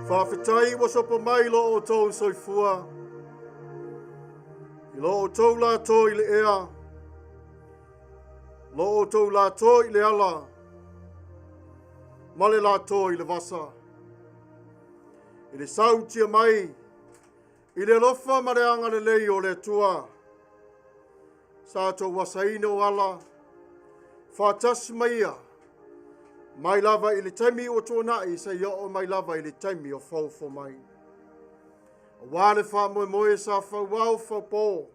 Faafetai ua sopo mai lo outou soifua. I lo outou lato i le ea, lo outou lato i le ala, ma le lato i le vasa. I le sautia mai, i le alofa ma le agalelei o le Atua, sa outou asaina o ala, faatasi mai ia, mai lava i le taimi ua tuanai seia oo mai lava i le taimi o foufou mai. Aua le faamoemoe sa fauao faupo,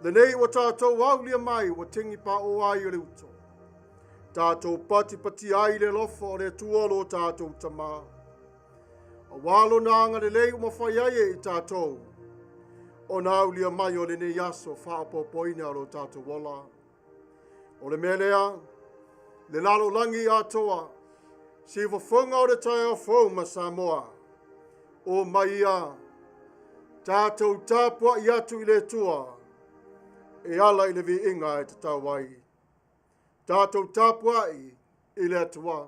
lenei ua tatou aulia mai ua tegi paoa ai o le uto. Tatou patipatia ai le alofa o le Atua lo tatou Tama. Aua lona agalelei ua mafai ai e i tatou ona aulia mai o lenei aso faaopoopoina o lo tatou ola. O le mea lea, le lalolagi atoa, siufofoga o le taeao fou ma Samoa, o mai ia, tatou tapuai atu i le Atua, e ala i le viiga e tatau ai. Tatou tapuai i le Atua.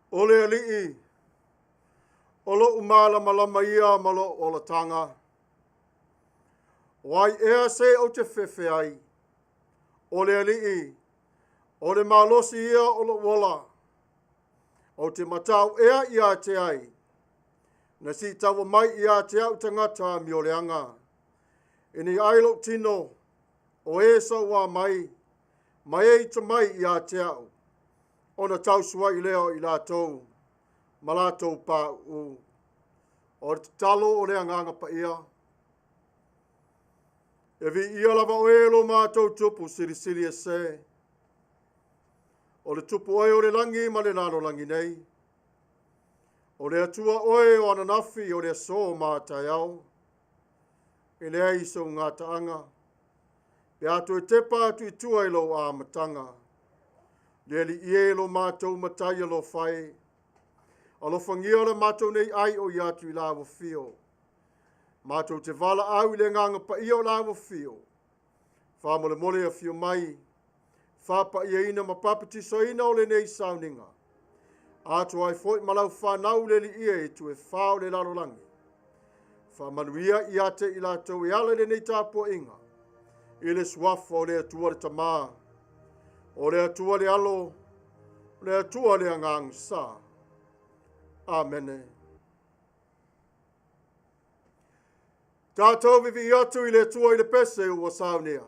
O le Alii, o lou malamalama ia ma lou olataga. O ai ea se ou te fefe ai? O le Alii, o le malosi ia o lou ola. Ou te matau ea ia te ai, na siitaua mai ia te au tagata amioleaga. Ina ia ai lou tino, o e sauā mai, ma e ita mai ia te au, ona tausuai lea o i latou ma latou pauu. O le tatalo o le Agaga Paia. E viia lava oe lo matou Tupu silisili ese. O le Tupu oe o le lagi ma le lalolagi nei. O le Atua oe o ananafi, o le aso ma a taeao. E leai sou gataaga, pe a toe tepa atu i tua i lou amataga. Le Alii e lo matou Matai alofa e, alofagia le matou nei ai o ia atu i la ua fio. Matou te valaau i le Agaga Paia o le Afio, faamolemole afio mai, faapaiaina ma papatisoina o lenei sauniga. Atoa ai foi ma lau fanau le liia i tu e whao le lalolagi. Faamanuia ia te i latou e ala i lenei tapuaiga, i le suafa o le Atua le Tama, o le Atua le Alo, o le Atua le Agaga Sa. Amene. Tātou vivi atu i le Atua i le pese ua saunia.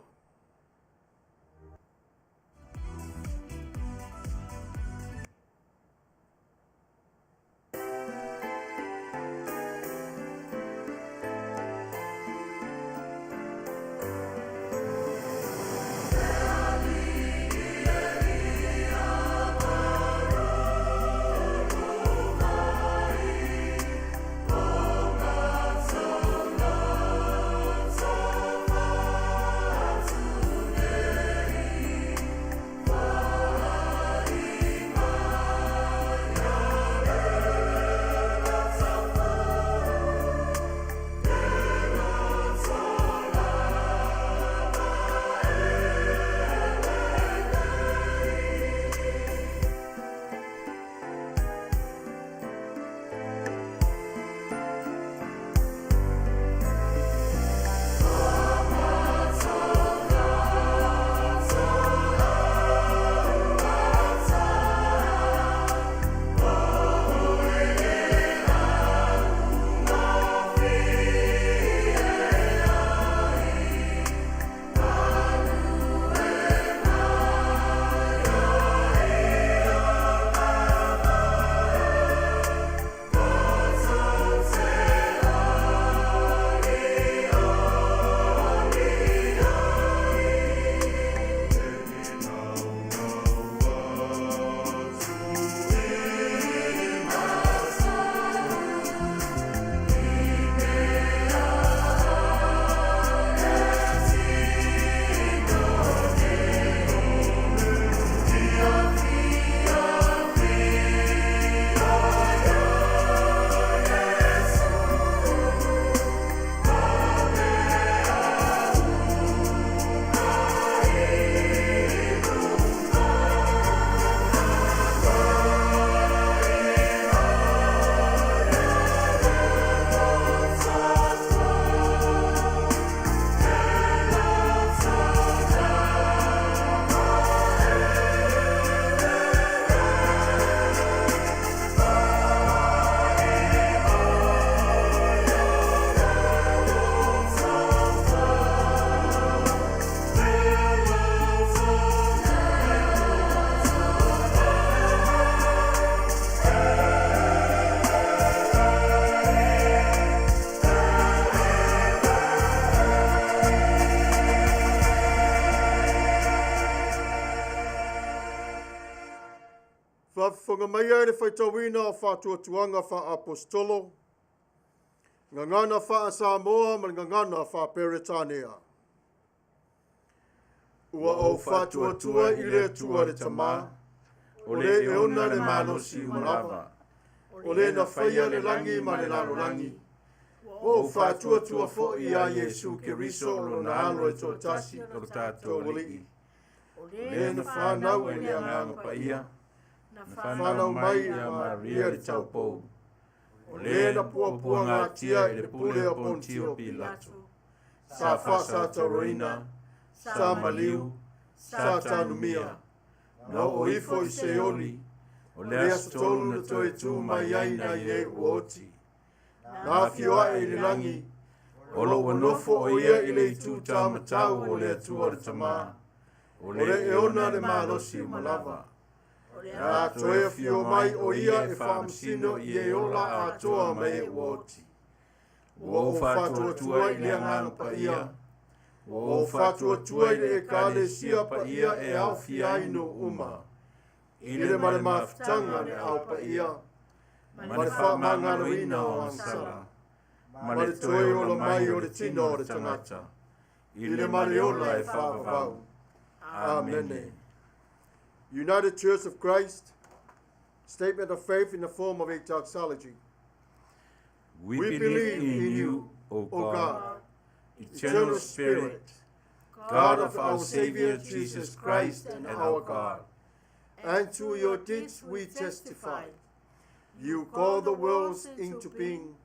Faafofoga mai ai le faitauina o faatuatuaga faaapostolo, gagana faa-Samoa ma le gagana faa-Peretania. Ua ou faatuatua i le Atua le Tama, o le e ona le malosi uma lava, o le na faia le lagi ma le lalolagi, ua ou faatuatua foi ia Iesu Keriso o lona alo e toatasi o lo tatou Alii, o le na fanau i le Agaga Paia, na fanau mai ia Maria le taupou, o le na puapuagatia i le pule o Pontio Pilato, sa faasataroina, sa maliu, sa tanumia, na oo ifo i Seoli, o le aso tolu na toe tu mai ai nai e ua oti, na afio ae i le lagi, o lo ua nofo o ia i le itu taumatau o le Atua le Tama, o o le le e e ona ona le le malosi malosi uma uma lava, lava. o le a toe A toe afio afio mai mai o o ia ia e e faamasino faamasino i i e e ola ola atoa atoa ma ma e e ua ua oti. oti. Ua Ua ou ou faatuatua faatuatua i i le le Agaga Agaga Paia, Paia, ua ua ou ou faatuatua faatuatua i i le le Ekalesia Ekalesia paia paia e e aofia aofia ai ai nuu nuu uma, uma, i i le le ma ma le le mafutaga mafutaga a le a le Au Au Paia, Paia, ma ma le le faamagaloina faamagaloina o o agasala, agasala, ma ma le le toe toe ola ola mai mai o o le le tino tino o o le le tagata, tagata, i i le le ma ma le le ola ola e e faavavau. faavavau. Amene. Amene. United Church of Christ, statement of faith in the form of a doxology. We We believe believe in in you, you, O O God, God, eternal Spirit, God of our Savior Jesus Christ and our God, and to your deeds we testify. You call the worlds into being,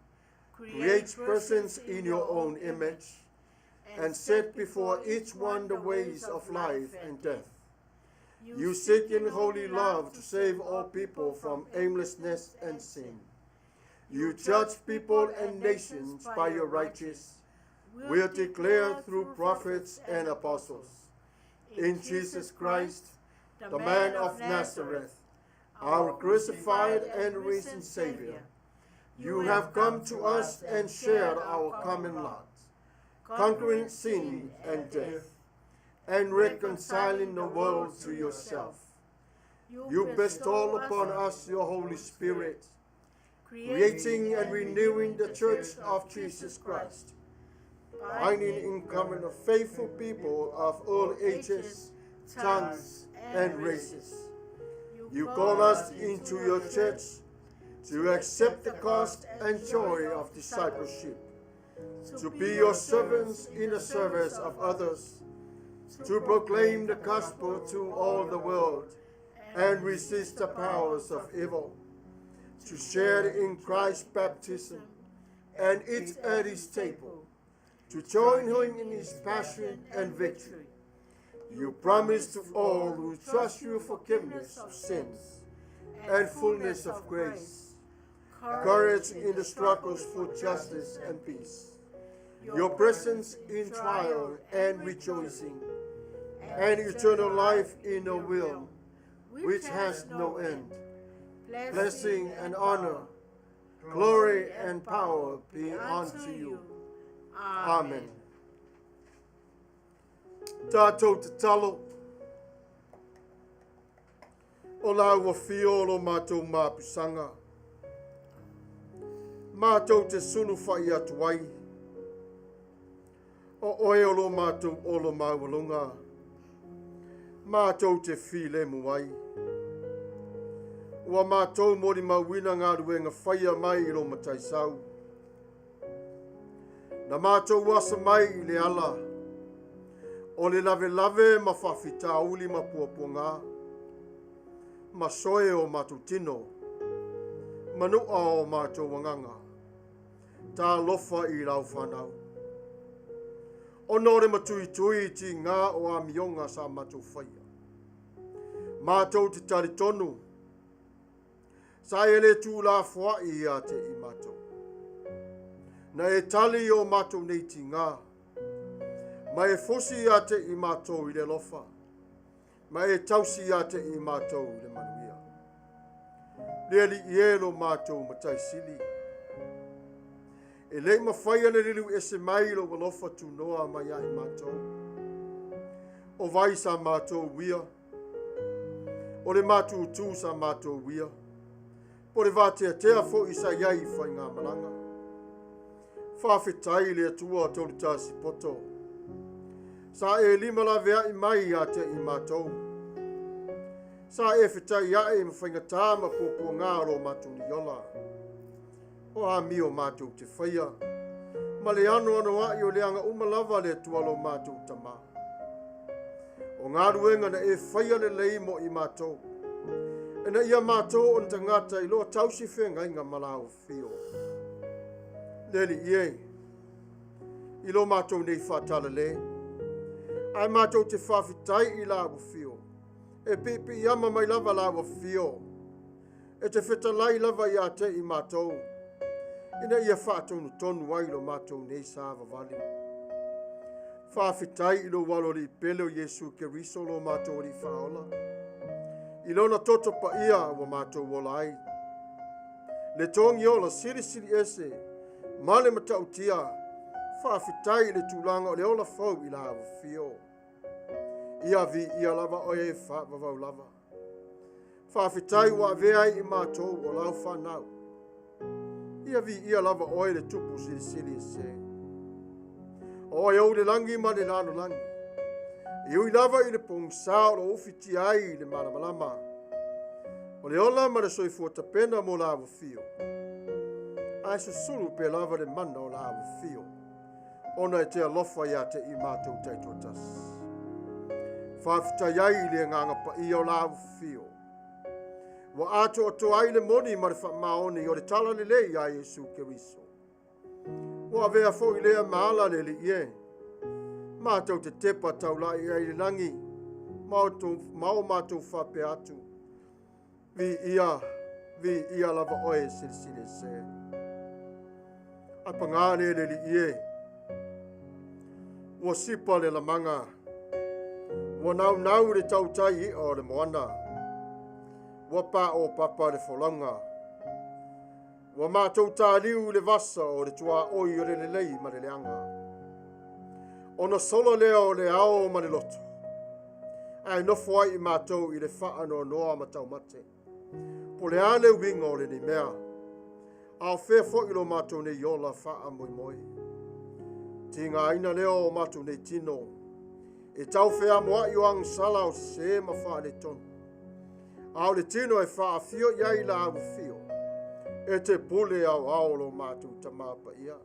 create persons in your own image, and set before each one the ways of life and death. You seek in holy love to save all people from aimlessness and sin. You judge people and nations by your righteous will declare through prophets and apostles. In Jesus Christ, the man of Nazareth, our crucified and risen Savior, you have come to us and shared our common lot, conquering sin and death, and reconciling the world to yourself. You bestow upon us your Holy Spirit, creating and renewing the Church of Jesus Christ, binding in common a faithful people of all ages, tongues, and races. You call us into your church to accept the cost and joy of discipleship, to be your servants in the service of others, to proclaim the gospel to all the world and resist the powers of evil, to share in Christ's baptism and eat at his table, to join him in his passion and victory. You promise to all who trust you forgiveness of sins and fullness of grace, courage in the struggles for justice and peace, your presence in trial and rejoicing, and eternal life in the will, which has no end. Blessing and honor, glory and power be unto you. Amen. Tātou te talo. O la ua fio lo mātou māpusanga. Mātou te sulu whai atu ai. O oe o lo mātou o lo maualunga. Mātou te file mu ai. Ua mātou mori mauina ngā ruenga whaia mai i lo matai sau. Na mātou asa mai i le ala. O le lave lave ma whawhitauli ma puapuanga. Ma soe o mātou tino. Manua o mātou wanganga. Tā lofa i lau whanau. O nore matui tui ti ngā o a mionga sa mātou whaia. Mātou te tari tonu. Sa ele tū la fua i a te i mātou. Na e tali o mātou nei ti ngā. Ma e fosi a te i mātou i le lofa. Ma e tausi a te i mātou i le manuia. Le ali i e lo mātou matai sili. E lei mawhai ana lilu ese mai lo walofa tu noa mai ai mātou. O vai sa mātou wia. O le mātou tū sa mātou wia. Po le vātea tea fo i sa iai whai ngā malanga. Whawhitai le atua tolu tasi poto. Sa e lima la vea i mai a te i mātou. Sa e whitai ae i mwhainga tāma pōpō ngā ro mātou ni ola. O a mi o mātou te whaia. Ma le ano ano a i o leanga umalava le atua lo mātou tama. O ngā ruenga na e whaia le lei mo i mātou. E na ia mātou o tangata i loa tausi whenga i ngā malao whio. Leli i e. I lo mātou nei whātala le. Ai mātou te whawhitai i la whio. E pipi i ama mai lava la whio. E te whitalai lava i a te i mātou. Ina ia whaatonu tonu ai lo mātou nei sa vavali. Whawhitai i lo walo li pele o Yesu Keriso lo mātou li whaola. I lona toto pa ia ua mātou ola ai. Le tongi ola siri siri ese, male matautia, whawhitai i le tūlanga o le ola fau i la whio. Ia vi ia lava o e whaavavau lava. Whawhitai wa veai i mātou o lau whanau. Ia vi ia lava oe le tupu siri siri ese. O e au le langi ma le lano langi. I ui lava i le pongsa o lo ufiti ai i le malamalama. O le ola ma le soifua tapena mo la whio. Ae susulu pea lava le mana o la afifio, ona e te alofa ia te i matou taitoatasi. Faafetai ai i le agaga paia o la afifio, ua atoatoa ai le moni ma le faamaoni o le talalelei ia Iesu Keriso. Ua avea foi lea ma ala le Alii e, matou te tepa taulai ai i le lagi, ma o matou faapea atu, Viia, viia lava oe Silisili Ese. Ae paga lea le Alii e, ua sipa le lamaga, ua naunau le tautai i'a o le moana, ua paopapa le folauga, ua matou taliu i le vasa o le tuaoi o le lelei ma le leaga. Ona sola lea o le ao ma le loto, ae nofo ai i matou i le faanoanoa ma taumate. Po o le a le uiga o lenei mea, a o fea foi lo matou nei ola faamoemoe. Tigaina lea o matou nei tino, e tau feamoai o agasala o sesē ma faaletonu. A o le tino e faafio i ai la afifio, e te pule aoao lo matou Tama Paia.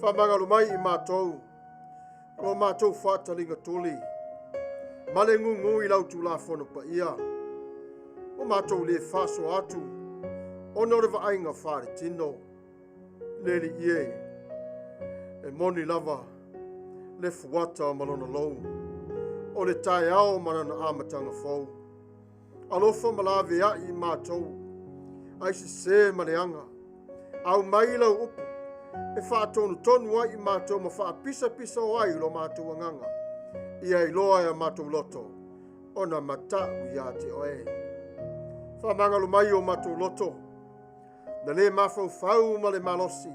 Faamagalo mai i matou, lo matou faataliga tuli, ma le gugu i lau Tulafono paia, o matou le faasoa atu, ona o le vaaiga faaletino. Le Alii e, e moni lava le fuata ma lona lou, o le taeao ma lana amataga fou. Alofa ma laveai i matou, ai sesē ma leaga. Aumai lau upu e faatonutonu ai i matou ma faapisapisao ai lo matou agaga, ia iloa e a matou loto ona matau ia te oe. Faamagalo mai o matou loto, na le mafaufau ma le malosi,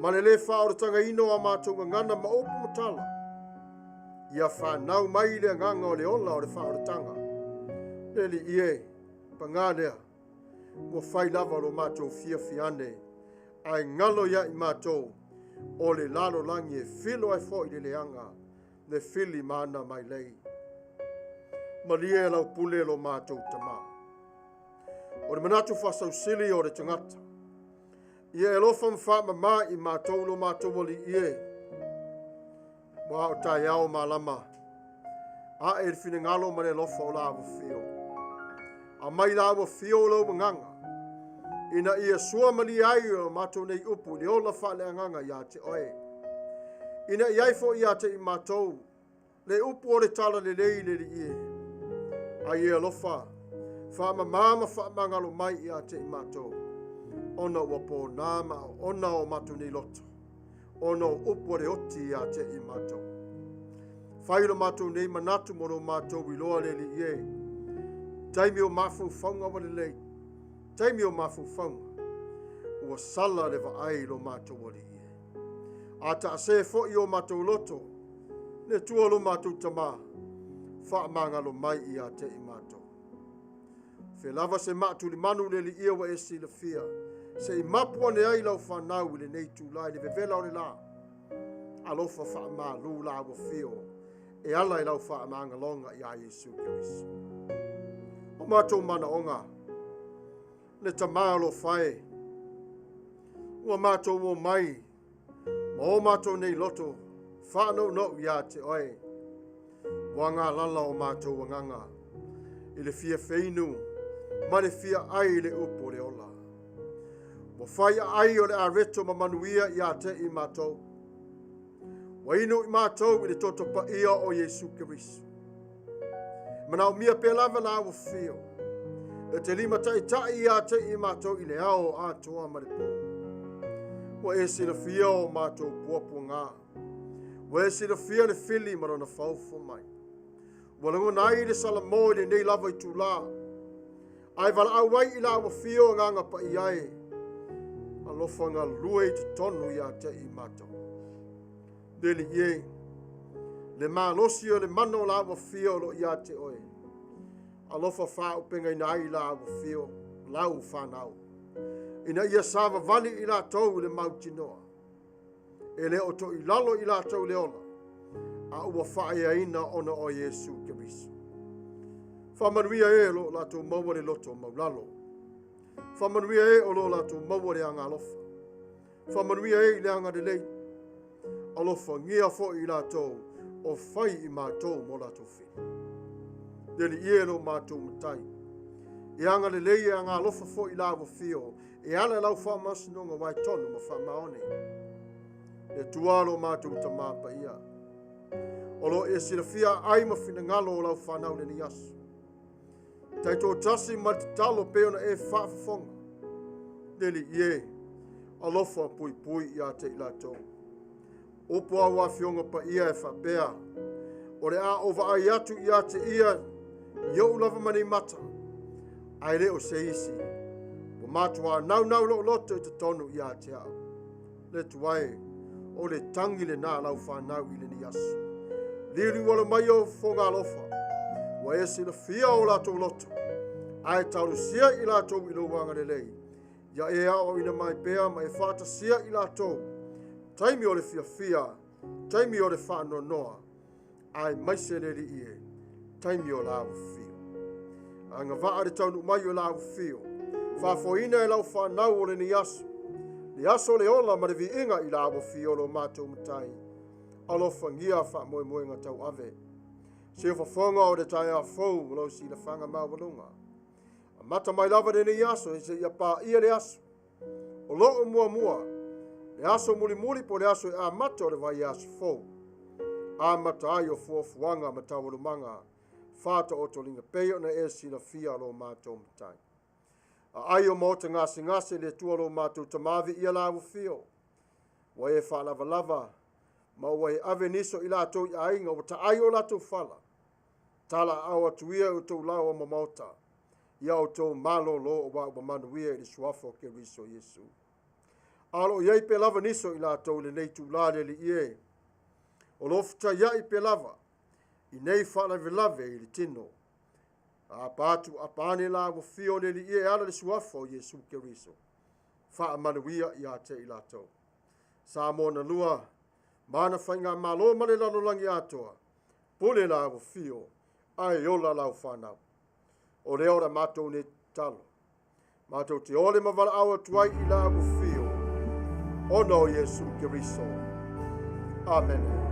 ma le le faaolatagaina o a matou gagana ma upu ma tala, ia fanau mai le agaga o le ola o le faaolataga. Le Alii e, paga lea, ua fai lava lo matou fiafiane, ae galo ia i matou o le lalolagi e filo ai foi le leaga, le fili mana mai lei. Malie lau pule lo matou Tama. O le manatu faasausili o le tagata, ia e alofa ma faamama i matou lo matou Alii e, ua o taeao malama, ae le finagalo ma le alofa o la afifio. Aumai la afifio o lau agaga, ina ia sua malie ai o matou nei upu i le ola faaleagaga ia te oe. Ina ia ai foi ia te i matou, le upu o le talalelei le Alii e. Ai e alofa, faamama ma faamagalo mai ia te i matou, ona ua pōnā ma ona o matou nei loto, ona o upu a le oti ia te i matou. Fai lo matou nei manatu mo lo matou iloa le Alii e. Taimi o mafaufauga ua lelei, taimi o mafaufauga, ua sala le vaai lo matou Alii e. A taase foi o matou loto, le Atua lo matou Tama, faamagalo mai ia te i matou. Fe lava se maatulimanu le Alii ua e silafia, se i mapu ane ai lau fanau i lenei itulā i le vevela o le la. Alofa faamalu la ua fio, e ala i lau faamagaloga ia Iesu Keriso. O matou manaoga, le Tama alofa e, ua matou o mai, ma o matou nei loto, faanounou ia te oe. Ua galala o matou agaga, i le fia feinu, ma le fia ai i le upu o le ola. Ua fai aai o le areto ma manuia ia te i matou. Ua inu i matou i le toto paia o Iesu Keriso. Manaomia pea lava la ua fio, e te lima taitai ia te i matou i le ao atoa ma le pō. Ua e silafia o matou puapuaga. Ua e silafia le fili ma lona faufo mai. Ua lagona ai le salamo i lenei lava itulā, ae valaau ai i la ua fio agaga paia e, alofa galue i totonu ia te i matou. Le Alii e, le malosi o le mana o la ua fio o lo ia te oe, alofa faaupegaina ai la ua fio lau fanau, ina ia savavali i latou i le mautinoa, e le o toilalo i latou le ola, a ua faaeaina ona o Iesu Keriso. Faamanuia e lo latou maua le loto maulalo. Faamanuia e o lo o latou maua le agalofa. Faamanuia e i le agalelei. Alofagia foi i latou o fai i matou mo latou fili. Le Alii e lo matou matai. E agalelei e agalofa foi i la ua fio, e ala i lau faamasinoga waetonu ma faamaone. Le Atua lo matou tamā paia. O lo e silafia ai ma finagalo o lau whanau lenei aso. Taitoatasi ma le tatalo pei ona e faafofoga. Le Alii e, alofa puipui ia te i latou. Upu au afioga paia e faapea, o le a o vaai atu ia te ia i ou lava ma nei mata, ae le o se isi. Ua matua naunau lou loto i totonu ia te au. Le Atua e, o le tagi lenā lau whanau i lenei aso. Liuliu alo mai o fofoga alofa, ua e silafia o latou loto, ae talosia i latou i lou agalelei, ia e aoaoina mai pea ma e faatasia i latou, taimi o le fiafia, taimi o le faanoanoa, ae maise le Alii e, taimi o la ufio. Agavaa le taunuu mai o la ufio, faafoeina e lau whanau o lenei aso, le aso le ola ma le viiga i la ufio lo matou matai, alofagia faamoemoega tauave. Se fofoga o le taeao fou o lau silafaga maualuga. Amata mai lava lenei aso e seia paia le aso. O loo muamua, le aso mulimuli po le aso e amata o le vaiaso fou. Amata ai o fuafuaga ma taualumaga, faataotolinga pei ona e silafia lo matou matai. Aai o maota gasegase le Atua lo matou tamavi ia la ufio. Ua e faalavalava ma ua e ave niso i latou i aiga ua taai o latou fala. Tala aao atu ia e outou lao o maota. Ia outou malōlō aua ua manuia i le suafa o Keriso Iesu. A o loo i ai pea lava niso i latou i lenei itulā le Alii e. O lo o fetaiai pea lava i nei faalavelave i le tino. Apa atu apa ane la ua fio le Alii e ala le suafa o Iesu Keriso. Faamanuia ia te i latou. Samoa na lua, mana whainga malo ma le lalolagi atoa, pule la ua fio, ae ola lau whanau. O lea o le matou nei tatalo. Matou te ole ma valaau atu ai i la ua fio, ona o Iesu Keriso. Amene.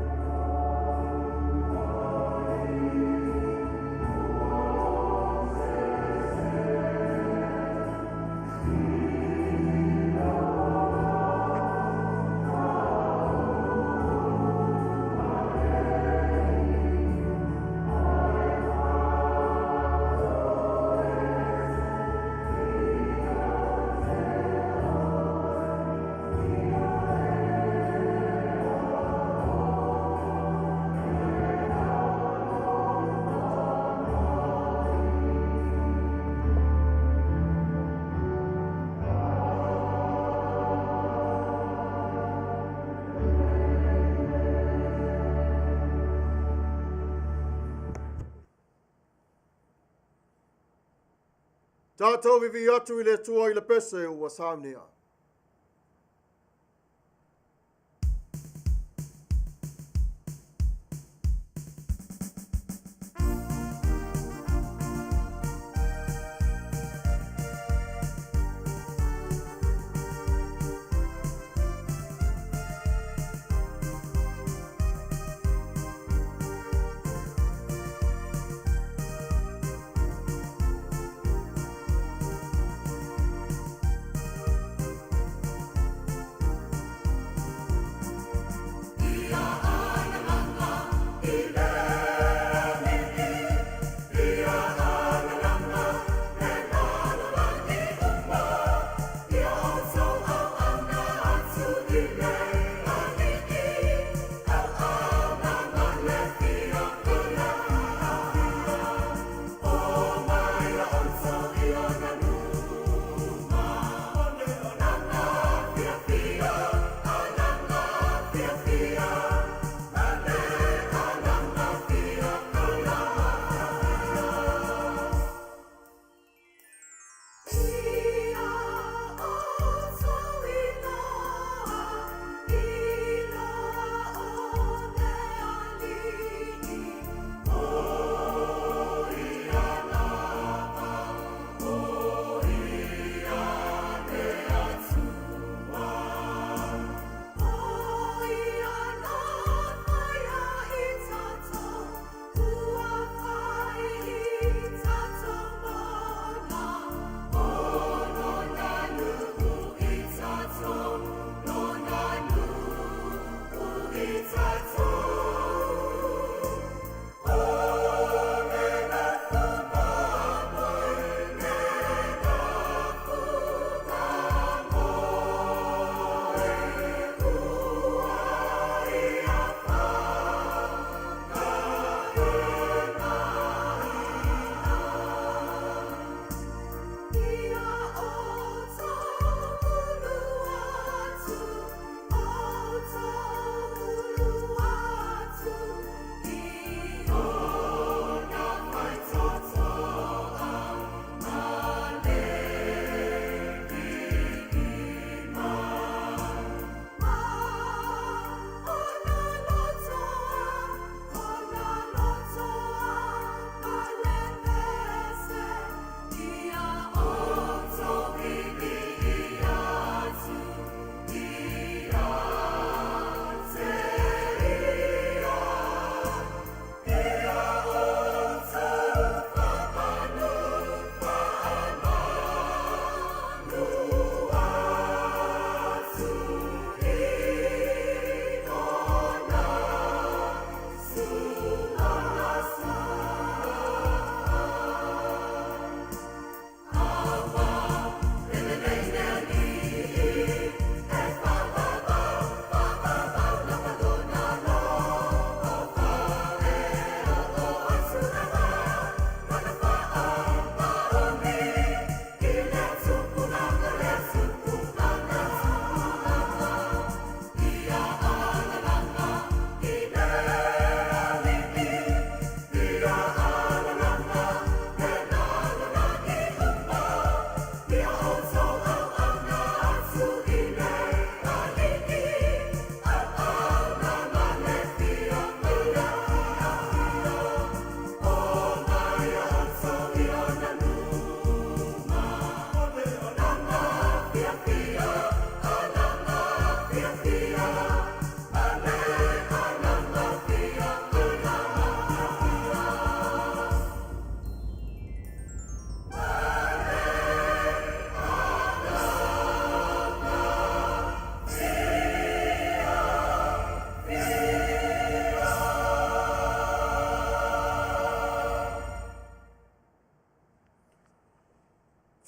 Tātou vivi atu i le Atua i le pese ua saunia.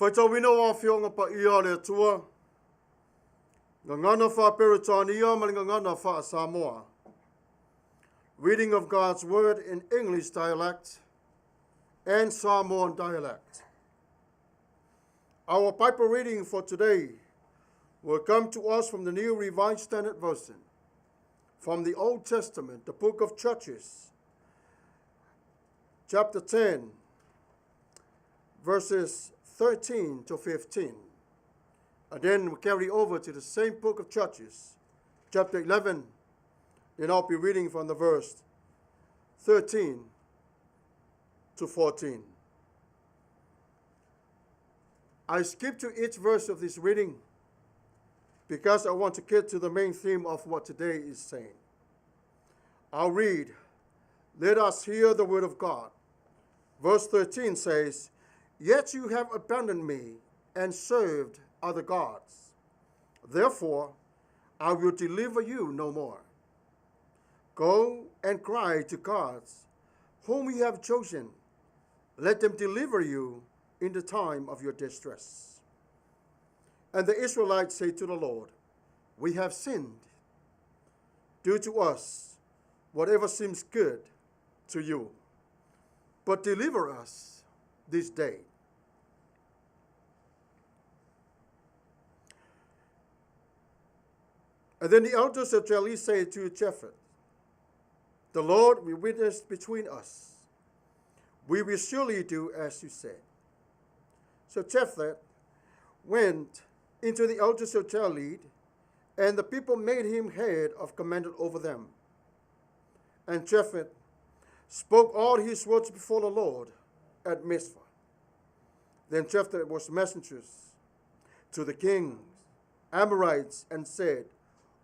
Faitauina o Afioga Paia a le Atua, Gagana faa-Peretania ma le Gagana faa-Samoa. Reading of God's Word in English dialect and Samoan dialect. Our Bible reading for today will come to us from the New Revised Standard Version, from the Old Testament, the book of Judges, chapter 10, verses 13 to 15. And then we carry over to the same book of Judges, chapter 11. Then I'll be reading from the verse 13 to 14. I skip to each verse of this reading because I want to get to the main theme of what today is saying. I'll read, Let us hear the word of God. Verse 13 says, Yet you have abandoned me and served other gods. Therefore, I will deliver you no more. Go and cry to gods whom you have chosen. Let them deliver you in the time of your distress. And the Israelites say to the Lord, We have sinned. Do to us whatever seems good to you, but deliver us this day. And then the elders of Gilead say to Jephthah, The Lord will witness between us. We will surely do as you said. So Jephthah went into the elders of Gilead, and the people made him head of commander over them. And Jephthah spoke all his words before the Lord at Mizpah. Then Jephthah was messengers to the kings, Amorites, and said,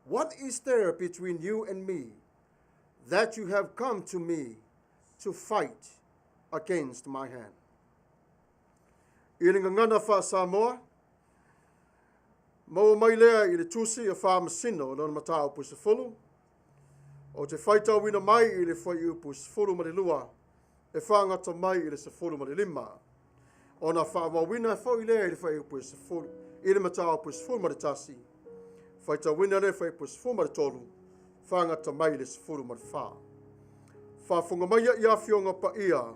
What is there between you and me, that you have come to me to fight against my hand? I le gagana faa-Samoa, maua mai lea i le Tusi a Faamasino lona mataupu 10, ou te faitauina mai i le fuaiupu 12 e faagata mai i le 15, ona faaauauina foi lea i le fuaiupu 10 i le mataupu 11, faitauina le fuaiupu 13, faagata mai i le 14. Faafofoga mai i afioga paia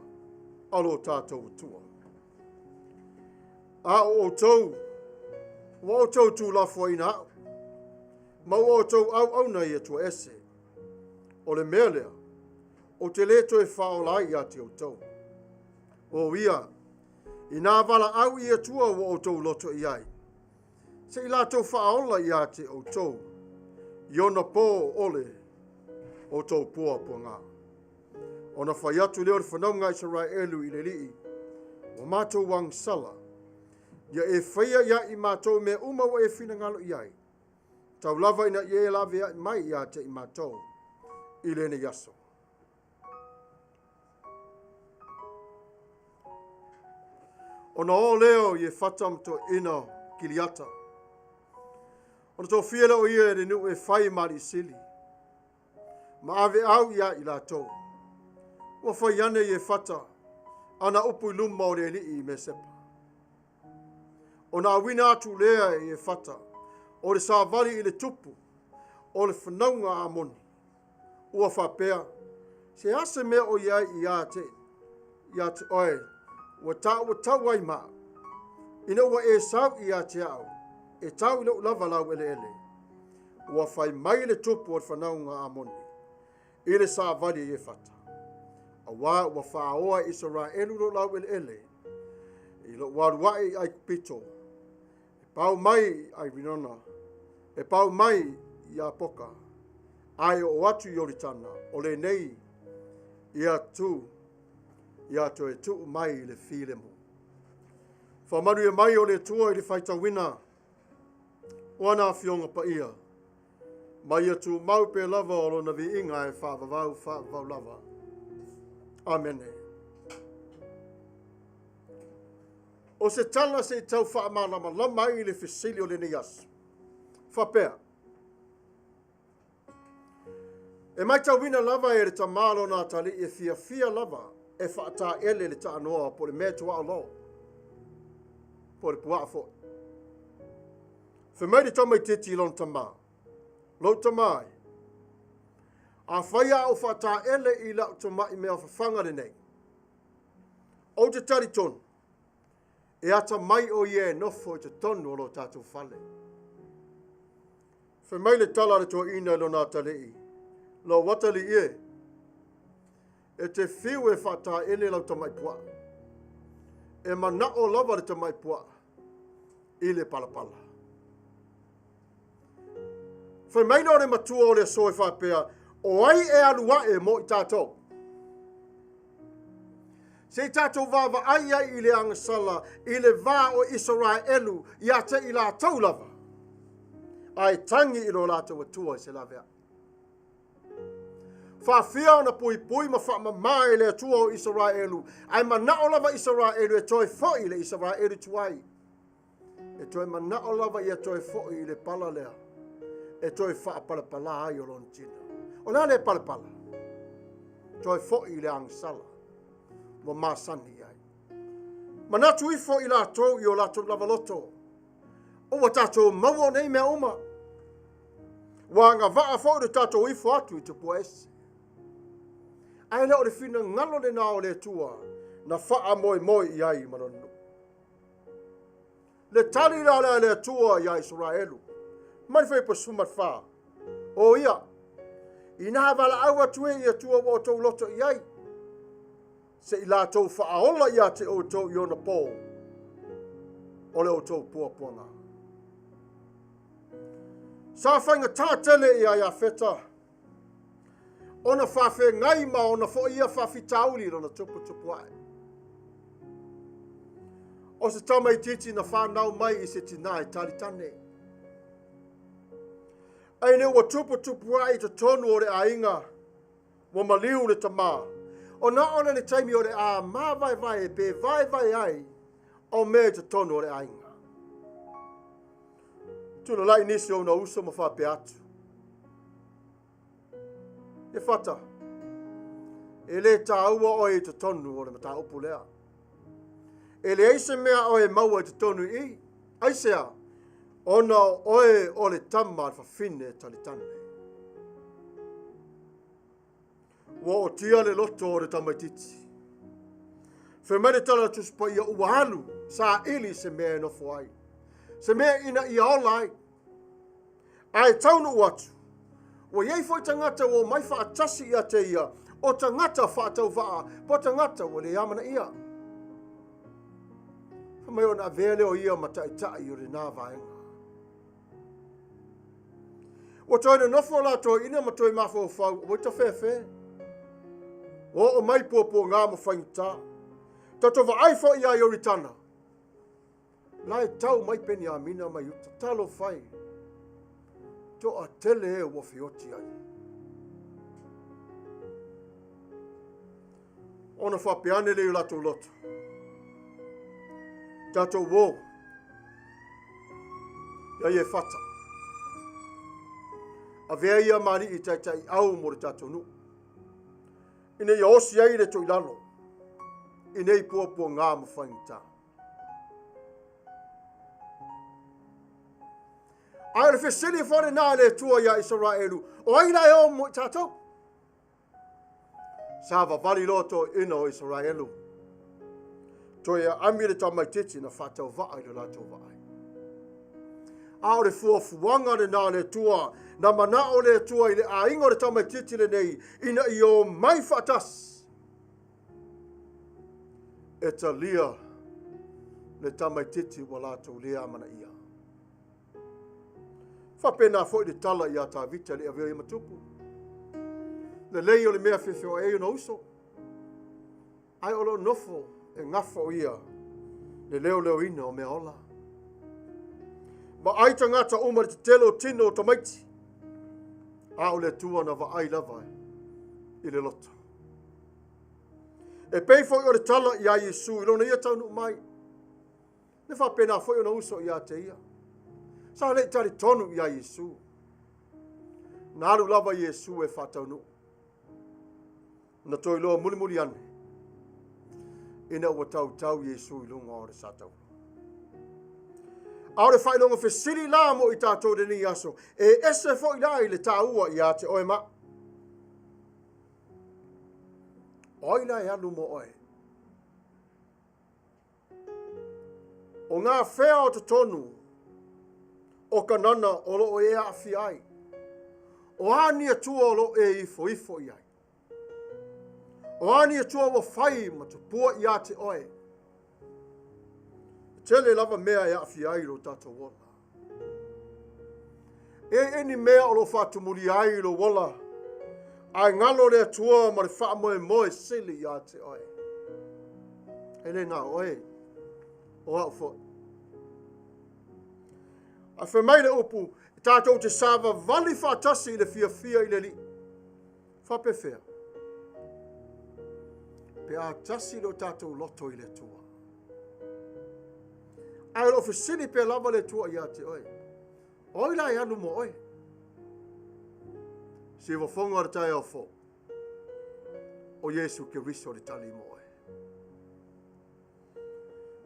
a lo tatou Atua. A o outou, ua outou tuulafoaiina au, ma ua outou auauna i Atua ese. O le mea lea, ou te lē toe faaola ai ia te outou. O ia, inā valaau i Atua ua outou loto i ai, se i latou faaola ia te outou, i ona pō ʻole outou puapuaga. Ona fai atu lea o le fanauga a Isaraelu i le Alii, Ua matou agasala, ia e faia iā i matou mea uma ua e finagalo i ai, tau lava ina ia e laveai mai ia te i matou i lenei aso. Ona o lea o Iefata ma toeaiina o Kiliata. Ona tofia lea o ia e le nuu e fai ma alii sili, ma aveau iā i latou. Ua fai ane Iefata ana upu i luma o le alii i Mesepa. Ona auina atu lea e Iefata o le savali i le tupu o le fanauga a Amoni. Ua faapea, Se a se mea o i ai ia te, ia te oe, ua taua tau ai ma au. Ina ua e sau ia te au, e tau i lou lava lau eleele. Ua fai mai le tupu o le fanauga a Amoni i le savali e Iefata, auā ua faaoa e Isaraelu lou laueleele i lou alu ae i Aikupito, e pau mai i Airinona, e pau mai i Iapoka, a e oo atu i Ioritana, o lenei ia tu, ia toe tuu mai i le filemu. Faamanuia mai o le Atua i le faitauina o ana afioga paia. Ma ia tumau pea lava o lona viiga e faavavau faavavau lava. Amene. O se tala se i tau faamalamalama ai le fesili o lenei aso. Faapea, e matauina lava e le tamā lona atalii e fiafia lava e faataele le taanoa po o le mea tuaolo, po o le puaa foi. Fai mai le tamaitiiti i lona tamā, Lou tamā e, afai a ou faataele i lau tamai mea fafaga lenei, ou te talitonu, e atamai o ia e nofo i totonu o lo tatou fale. Fai mai le tala a le toeaina i lona atalii, Lou atalii e, e te fiu e faataele lau tamai puaa. E manao lava le tamai puaa i le palapala. Fai mai lea o le matua o le aso e faapea, o ai e alu ae mo i tatou? Se i tatou vaavaai ai i le agasala i le va o Isaraelu ia te i latou lava, ae tagi i lo latou Atua i se laveai. Faafia ona puipui ma faamama e le Atua o Isaraelu, ae manao lava Isaraelu e toe foi i le Isaraelu tuai. E toe manao lava ia toe foi i le pala lea e toe faapalapala ai o lona tino. O le a le palapala? Toe foi i le agasala ua masani ai. Manatu ifo i latou i o latou lava loto, o ua tatou maua nei mea uma. Ua agavaa foi le tatou ifo atu i tupua ese. Ae le o le finagalo lena o le Atua na faamoemoe i ai ma lona nuu. Le tali la lea a le Atua iā Isaraelu, mai le fuaiupu 14, O ia, inā valaau atu e i Atua ua outou loto i ai, se i latou faaola ia te outou i ona pō o le outou puapuaga. Sa faigata tele ia Iafeta ona faafeagai ma ona foi ia faafitauli i lona tuputupu ae. O se tamaitiiti na fanau mai i se tinā e talitane. Ae ina ua tuputupu ae i totonu o le aiga, ua maliu le tamā. Ona ole le taimi o le a māvaevae pe vaevae ai o mea i totonu o le aiga. Tulalai nisi o ona uso ma faapea atu. E fata, e le tāua oe i totonu o le mataupu lea. E leai se mea oe e maua i totonu i i. Aisea, ona o oe o le tama a le fafine talitane. Ua ootia le loto o le tamaitiiti. Fai mai le tala a Tusi Paia ua alu saili se mea e nofo ai, se mea ina ia ola ai. Ae taunuu atu, ua i ai foi tagata ua omai faatasi ia te ia, o tagata faatauvaa, po o tagata ua le amanaia. Fai mai ona avea lea o ia ma taitai o lena vaega. Ua toe nonofo la toeaina ma toe mafaufau, ua tafefe. Ua oo mai puapuaga ma faigata. Tatou vaai foi ia Ioritana. La e tau mai Peniamina mai uta. Talofa e. Toatele e ua feoti ai. Ona faapea ane lea i o latou loto. Tatou o. Ia Iefata. Avea ia ma alii taitaiau mo le tatou nuu. Ina ia osi ai le toilalo i nei puapuaga ma faigata. Ae o le fesili foi lena a le Atua iā Isaraelu, o ai la e o mo i tatou? Sa vavali loa toeaiina o Isaraelu. Toe aami le tamaitiiti na faatauvaa i le latou vaai. A o le fuafuaga lena a le Atua, na manao le Atua i le aiga o le tamaitiiti lenei ina ia omai faatasi e talia le tamaitiiti ua latou le amanaia. Faapena foi le tala iā Tavita le avea ia ma tupu. Lelei o le mea feofeoai ai ona uso, ae o lo o nofo e gafa o ia le leoleoina o mea ola. Vaai tagata uma i le tetele o tino o tamaiti. A o le Atua na vaai lava i le loto. E pei foi o le tala iā Iesu i lona ia taunuu mai, na faapena foi ona uso ia te ia. Sa le i talitonu iā Iesu. Na alu lava Iesu e faataunuu. Na toe iloa mulimuli ane, ina ua tautau Iesu i luga o le sataua. A o le faailoga fesili la mo i tatou i lenei aso, e ese foi la i le taua ia te oe ma. O ai la e alu mo oe? O ngā whea o totonu o Kanana o loo e aafia ai. O a ni atua o loo e ifoifo i ai. O a ni atua ua fai ma tupua ia te oe. E tele lava mea e aafia ai lo tatou ola. E i ai ni mea o lo faatumulia ai lou ola, ae galo le Atua ma le faamoemoe sili ia te oe. E le na o oe, o au foi. Ae fai mai le upu, e tatou te savavali faatasi i le fiafia i le Alii. Faapefea? Pe a tasi lo tatou loto i le Atua. Ae o lo o fesili pea lava le Atua ia te oe. O ai la e alu mo oe? Siufofoga o le taeao fou. O Iesu Keriso le tali mo oe.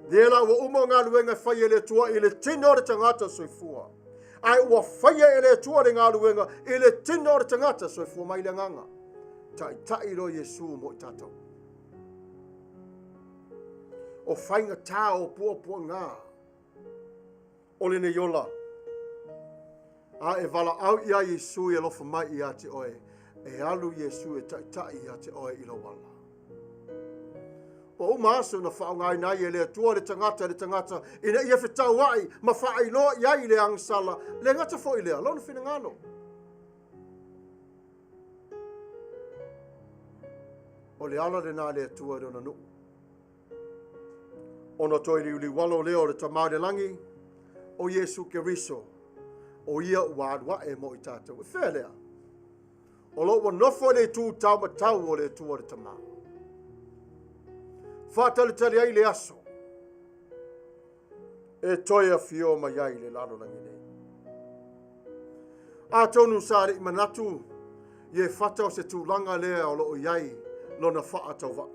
Lea la ua uma o galuega e fai e le Atua i le tino o le tagata soifua. Ae ua faia e le Atua le galuega i le tino o le tagata soifua mai le agaga. Taitai loa Iesu mo i tatou. O faigata o puapuaga o lenei ola. A e valaau iā Iesu e alofa mai ia te oe, e alu Iesu e taitai ia te oe i lou ala. Ua uma aso na faaaogaina ai e le Atua le tagata i le tagata ina ia fetauai ma faailoa i ai le agasala, le gata foi lea, lona finagalo. O le ala lena a le Atua i lona nuu. Ona toe liuliualo lea o le Tama i le lagi, o Iesu Keriso, o ia ua alu ae mo i tatou. E fea lea? O lo o ua nofo i le itu taumatau o le Atua le Tama. Faatalitali ai le aso e toe afio mai ai le lalolagi nei. Atonu sa le i manatu Iefata o se tulaga lea o lo o i ai lona faatauvaa.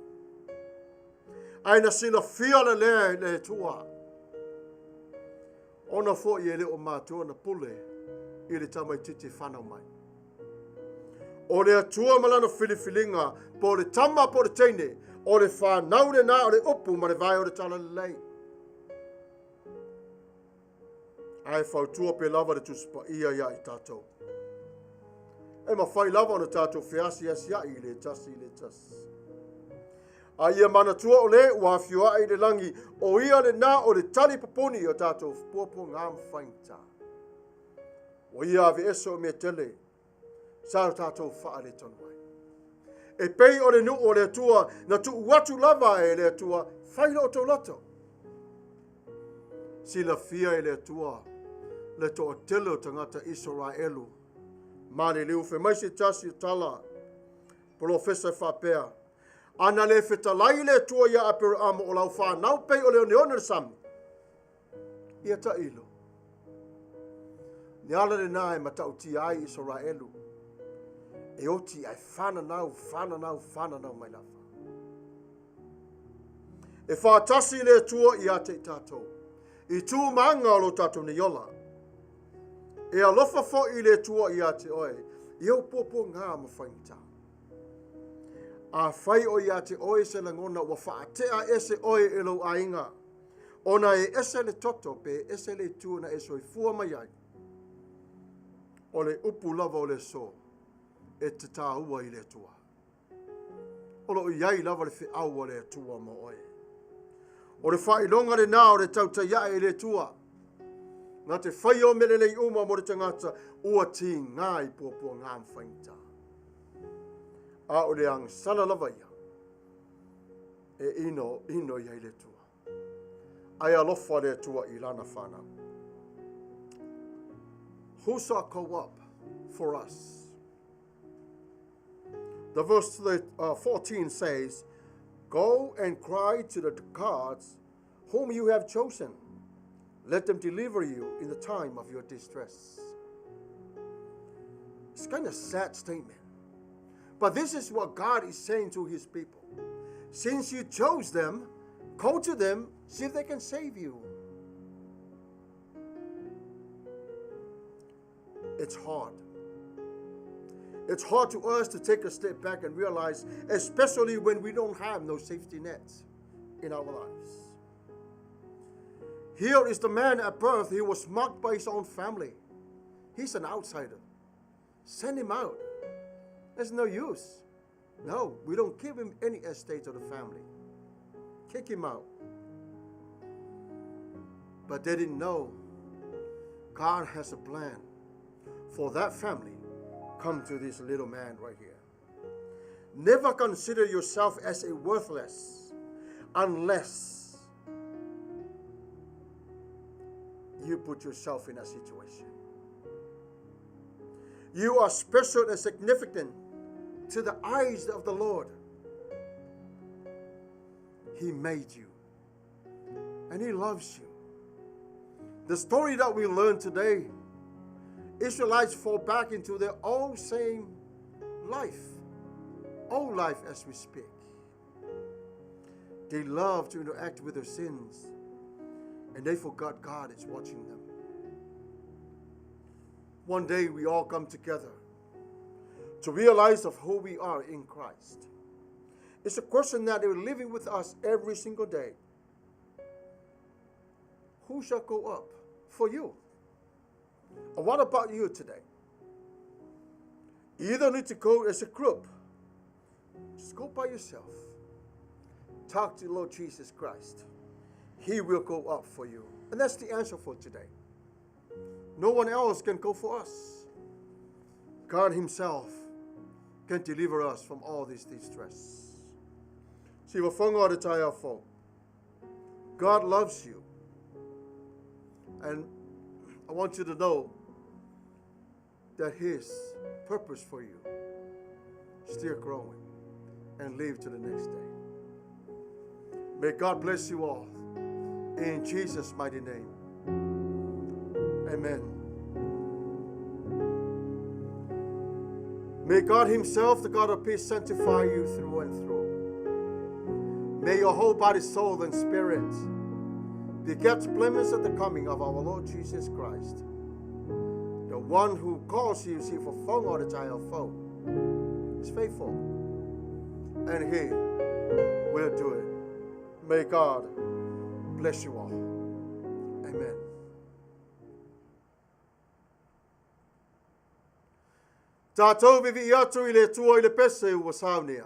Ae na silafia le lea e le Atua. Ona foi e le o matua na pule i le tamaitiiti fanau mai. O le Atua ma lana filifiliga, po o le tama po o le teine, o le fanau lena o le upu ma le vae o le talalelei. Ae fautua pea lava le Tusi Paia iā i tatou. E mafai lava ona tatou feasiasia'i i le tasi i le tasi. A ia manatua o le ua afio ae i le lagi, o ia lena o le tali pupuni i o tatou puapuaga ma faigata. Ua ia aveese o mea tele sa o tatou faaletonu ai. E pei o le nuu o le Atua na tuu atu lava e le Atua, fai lo outou loto. Silafia e le Atua le toatele o tagata Isaraelu maliliu. Fai mai se tasi o tala polofesa e faapea, a na le fetalai le Atua ia Aperaamo o lau fanau pei o le oneone o le sami, ia tailo. Le ala lena e matautia ai Isaraelu, e oti ae fananau, fananau, fananau mai lava. E faatasi le Atua ia te i tatou, i tu ma aga o lo tatou nei ola. E alofa foi le Atua ia te oe, i ou puapuaga ma faigata. Afai o ia te oe se lagona ua faatea ese oe e lou aiga, ona e ese le toto pe ese le itu na e soifua mai ai. O le upu lava o le aso, e te taua i le Atua. O lo o i ai lava le feau a le Atua mo oe. O le faailoga lena o le tautai ae i le Atua. Na te faia o mea lelei uma mo le tagata ua tiga i puapuaga ma faigata. A o le agasala lava ia e ino ino i ai le Atua. Ae alofa le Atua i lana fanau. Who shall go up for us? The verse 14 says, Go and cry to the gods whom you have chosen. Let them deliver you in the time of your distress. It's kind of sad statement. But this is what God is saying to his people. Since you chose them, go to them, see if they can save you. It's hard. It's hard to us to take a step back and realize, especially when we don't have no safety nets in our lives. Here is the man at birth. He was mocked by his own family. He's an outsider. Send him out. There's no use. No, we don't give him any estate of the family. Kick him out. But they didn't know God has a plan for that family. Come to this little man right here. Never consider yourself as a worthless unless you put yourself in a situation. You are special and significant to the eyes of the Lord. He made you and He loves you. The story that we learned today, Israelites fall back into their old same life, old life as we speak. They love to interact with their sins, and they forgot God is watching them. One day we all come together to realize of who we are in Christ. It's a question that is living with us every single day. Who shall go up for you? And what about you today? You don't need to go as a group. Just go by yourself. Talk to Lord Jesus Christ. He will go up for you. And that's the answer for today. No one else can go for us. God Himself can deliver us from all this distress. God loves you. And I want you to know that His purpose for you is still growing and live to the next day. May God bless you all. In Jesus' mighty name. Amen. May God Himself, the God of peace, sanctify you through and through. May your whole body, soul, and spirit be kept blameless at the coming of our Lord Jesus Christ. The one who calls you, see, for phone or the child phone, is faithful, and He will do it. May God bless you all. Amen. Tātou vivi i atu i le tua i le pese ua saunia.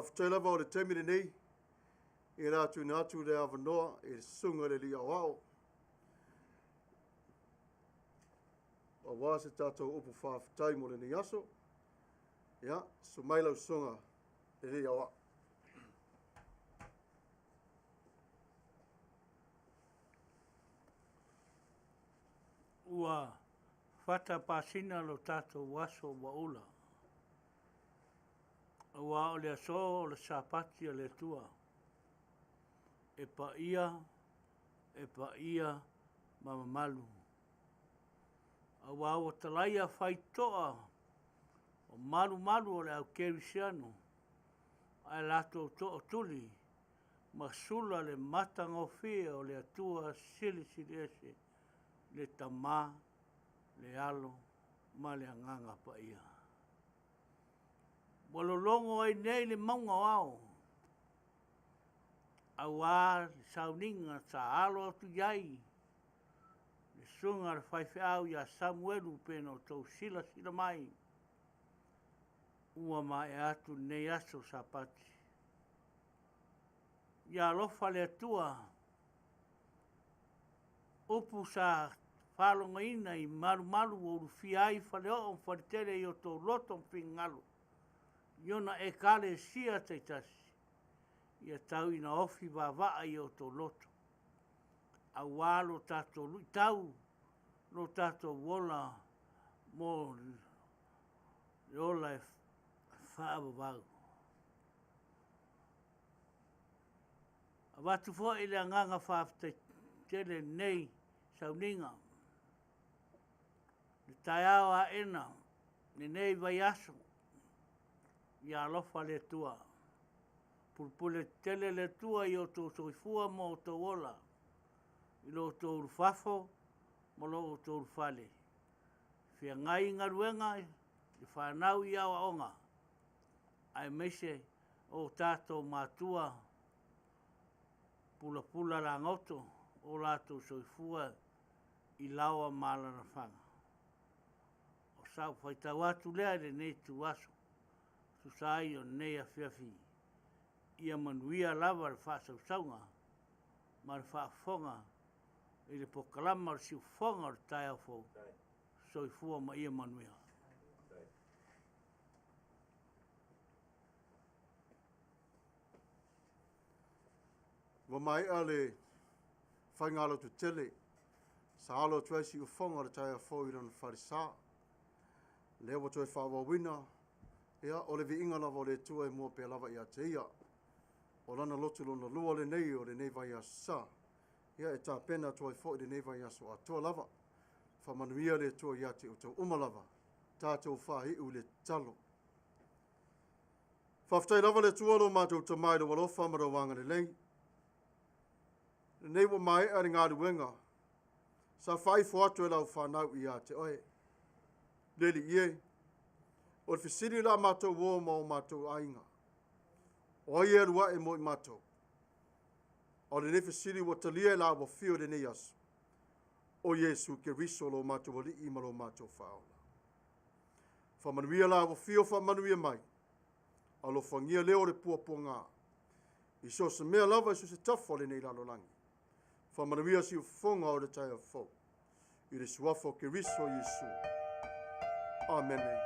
Faafetai lava o le taimi lenei, ia le a tuuina atu le avanoa i le susuga i le Alii Aoao aua se tatou upu faafetai mo lenei aso. Ia, susu mai lau susuga i le Alii Aoao. Ua fata pasina lo tatou aso ua ula, aua o le aso o le Sapati a le Atua, e paia, e paia ma mamalu. Aua ua talaia faitoa o malumalu o le au kerisiano, ae latou tootuli ma sula le matagofie o le Atua Silisili Ese, le Tama, le Alo ma le Agaga Paia. Ua lologo ai nei le mauga o ao, aua le sauniga sa alo atu i ai le susuga i le faifeau ia Samuelu pei ona outou silasila mai, ua maea atu lenei aso Sapati. Ia alofa le Atua, upu sa faalogoina i malumalu ua ulufia ai faleoo ma faletele i o outou loto ma finagalo, i ona ekalesia taitasi, ia tau ina ofi vaavaa i o outou loto, aua lo tatou luitau, lo tatou ola mo le ola e faavavau. Avatu foi le agaga faafetai tele i lenei sauniga, le taeao aena, lenei vaiaso, ia alofa le Atua. Pulupule tele le Atua i o outou soifua ma o outou ola, i lo outou ulufafo ma lo outou ulufale, feagai i galuega, le fanau i aoaoga, aemaise o tatou matua pulapula lagoto o latou soifua i laoa ma alalafaga. O sau faitau atu lea i lenei ituaso, tusa ai o lenei afiafi, ia manuia lava le faasausauga ma le faafofoga i le polokalama o le siufofoga o le taeao fou. Soifua ma ia manuia. Ua maea le faiga lototetele sa alo atu ai siufofoga o le taeao fou i lona falesa. Lea ua toe faaauauina, ia, o le viiga lava o le Atua e mua pea lava ia te ia. O lana lotu lona lua lenei o lenei vaiaso sa, ia e tapena atu ai foi lenei vaiaso atoa lava. Faamanuia le Atua ia te outou uma lava, tatou faaiu i le tatalo. Faafetai lava le Atua lo matou Tama i lou alofa ma lou agalelei. Lenei ua maea le galuega sa faaifo atu e lau fanau ia te oe. Le Alii e, o le fesili la matou o ma o matou aiga, o ai e alu ae mo i matou? A o lenei fesili ua talia e la ua fio i lenei aso, o Iesu Keriso lo matou Alii ma lo matou Faaola. Faamanuia la ua fio faamanuia mai, alofagia lea o le puapuaga, i so o se mea lava i so o se tafa o lenei lalolagi. Faamanuia siufofoga o le taeao fou, i le suafa o Keriso Iesu. Amene.